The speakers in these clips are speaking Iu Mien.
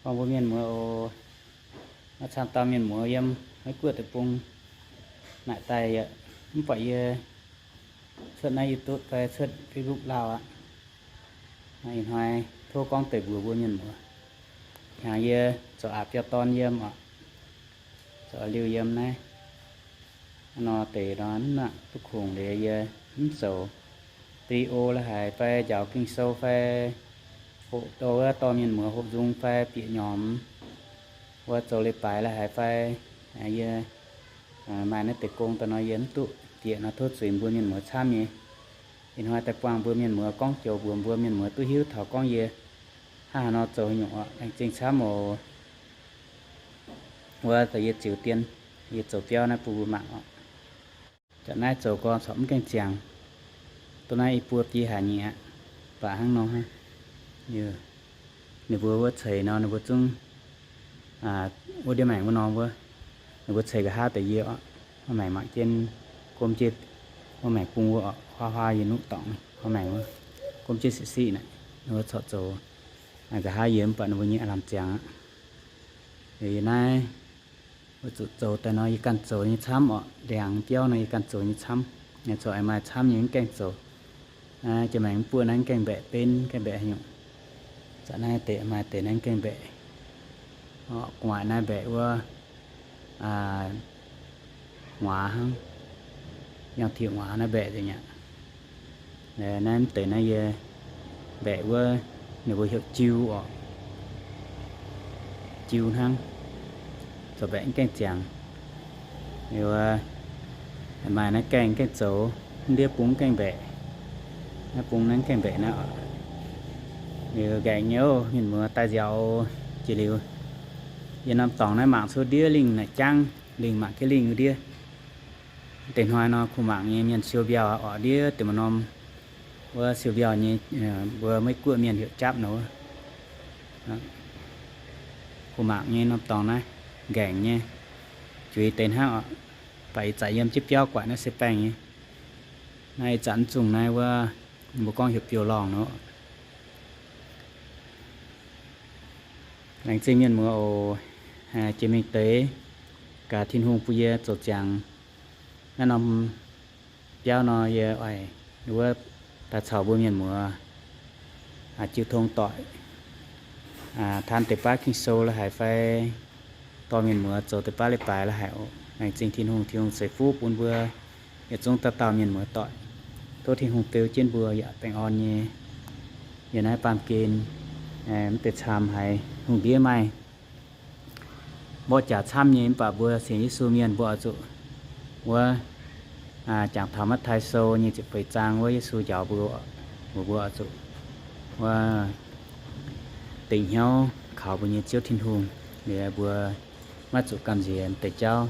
Mbuo mienh muoz oc, maiv camv dauh mienh muoz yiem Meiv Guoqv deic-bung naaic daaih yaac mv buatc yie cuotv naaiv YouTube fai cuotv Facebook lauh aqv. Ih hnoi tov gorngv deix mbuox mbuo mienh muoz. Hnyangx yie zoux aax biauv dorn yiem oc, zoux liuh yiem naaiv. Hnangv nor deix nor mv nangc duqv kungx liuz yie mv zoux video la'haic fai njaaux Ging-Sou fai hoqc dorh wuov dorh mienh muoz hoqc nzung fai bieqc nyomc wuov zoux leiz-baaix la'haic fai yie maaih naaiv deix gong daaih nor yie mv duqv bieqc nor tov zuiz mbuo mienh muoz camv nyei. Ih hnoi daaih buangh mbuo mienh muoz gorngv joux mbuox mbuo mienh muoz duqv hiuv taux gorngv yie hnangv haaix nor zoux haaix nyungc oc. Laengz zingh camv oc. Wuov deix yie ziux dien, yie zoux biauv naaiv bun mbuo mangc oc. Jaax naaiv zoux gorngv corc mv gaengh ziangx. Duqv naaiv i buo biei haic nyei aqv, baac hnangv nor hnangv. Ninh mbuo wuov ceix nor ninh mbuo zungv wuov ndiev maengc wuov norm wuov, ninh mbuo ceix nqa'haav deix yie oc. Wuov maengc mangc jienv, gomv jienv wuov maengc bung wuov oc, huaav huaav yie nuqv dorngc wuov maengc wuov, gomv jienv siqv siqv naaic, ninh mbuo corc zoux nqa'haav yie mv baac ninh mbuo nyei aav lamh ziangx aqv. Yie naaiv weic zuqc zoux daaih nor yie ganh zoux nyei camv oc, ndiangx biauv nor yie ganh zoux nyei camv. Zoux aengx maaih camv nyei mv gaengh zoux. Jiex maengx mv buoqv naaiv mv gaengh mbaeqc benv, mv gaengh mbaeqc haaix nyungc. Zaqc naaiv deix maaih deix naaiv mv gaengh mbaeqc. Gu'nguaaic naaiv mbaeqc wuov nguaaz hnangv, yangh tiqc nguaaz naaiv mbaeqc nzengc aqv. Naaiv mv deix naaiv yie mbaeqc wuov ninh mbuo heuc jiu oc. Jiu hnangv, zoux mbaeqc mv gaengh ziangx. Liuz maaih naaiv gaengh gaengh zoux, mv ndiev bung mv gaengh mbaeqc. Naaiv bung naaiv mv gaengh mbaeqc naaiv oc. Liuz nqaengc nyei oc, mienh muoz daaih nziaauc jiex liuz, yie norm dorngx naaiv mangc cuotv ndiev lingh naaic jangv, lingh mangc jienv lingh ndiev. Deix hnoi nor kuh mangc nyei mienh siou mbiauh oc, ndiev deix maaih norm wuov siou mbiauh nyei, mbuo Meiv Guoqv mienh heuc japv nor wuov. Kuh mangc nyei norm dorngx naaiv nqaengc nyei, juix deix hnangv oc. Baac ih zanc yiem jienv biauv guaaic naaiv se baengh nyei. Naaiv ih zanc mv zungh naaiv wuov mbuo gorngv heuc biouv-lorngh nor. Laengz zingh mienh muoz oc. Jiex mingh deix gaax Tin-Hungh bun yie zoux ziangx naaiv norm biauv nor, yie oix wuov daaih caux mbuo mienh muoz jiu tong doic, taan deix baav Ging-Sou la'haic fai dorh mienh muoz zoux deix baav leiz-baaix la'haic oc. Laengz zingh Tin-Hungh, Tin-Hungh ceix fuqv bun mbuo yietc zungv dauh dauh mienh muoz doic. Tov Tin-Hungh beu jienv mbuo yaac baengh orn nyei. Yiem naaiv baamh gen mv deix camv haiz hungh ndiev maaih mborqv jaax camv nyei, mv baac mbuo sienx Yesu mienh mbuo oix zuqc wuov jangx taux Matv^taai Sou nyei ziepc feix zaang wuov Yesu njaaux mbuo, mbuox mbuo oix zuqc wuov dingc hnyouv kaux mbuo nyei Ziouv Tin-Hungh. Liuz mbuo maiv zuqc gamh nziex deix jauv,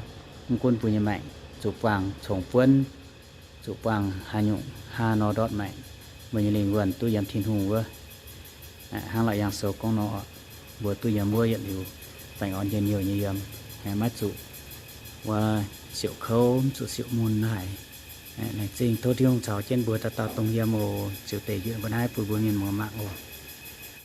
mv gunv mbuo nyei maengc zuqc buangh congx buonv, zuqc buangh haaix nyungc hnangv nor ndortv maengc, mbuo nyei lingh wuonh duqv yiem Tin-Hungh wuov. Hnangv Laauc Yaangh Sou gorngv nor, mbuo duqv yiem wuov yietc liuz baengh orn njien-youh nyei yiem, maiv zuqc wuov siouc kouv, mv zuqc siouc mun haic. Laengz zingh tov Tin-Hungh caux jienv mbuo dauh dauh dongh yiem oc. Ziux deix njuonc mbuo naaiv bun mbuo mienh muoz mangc oc.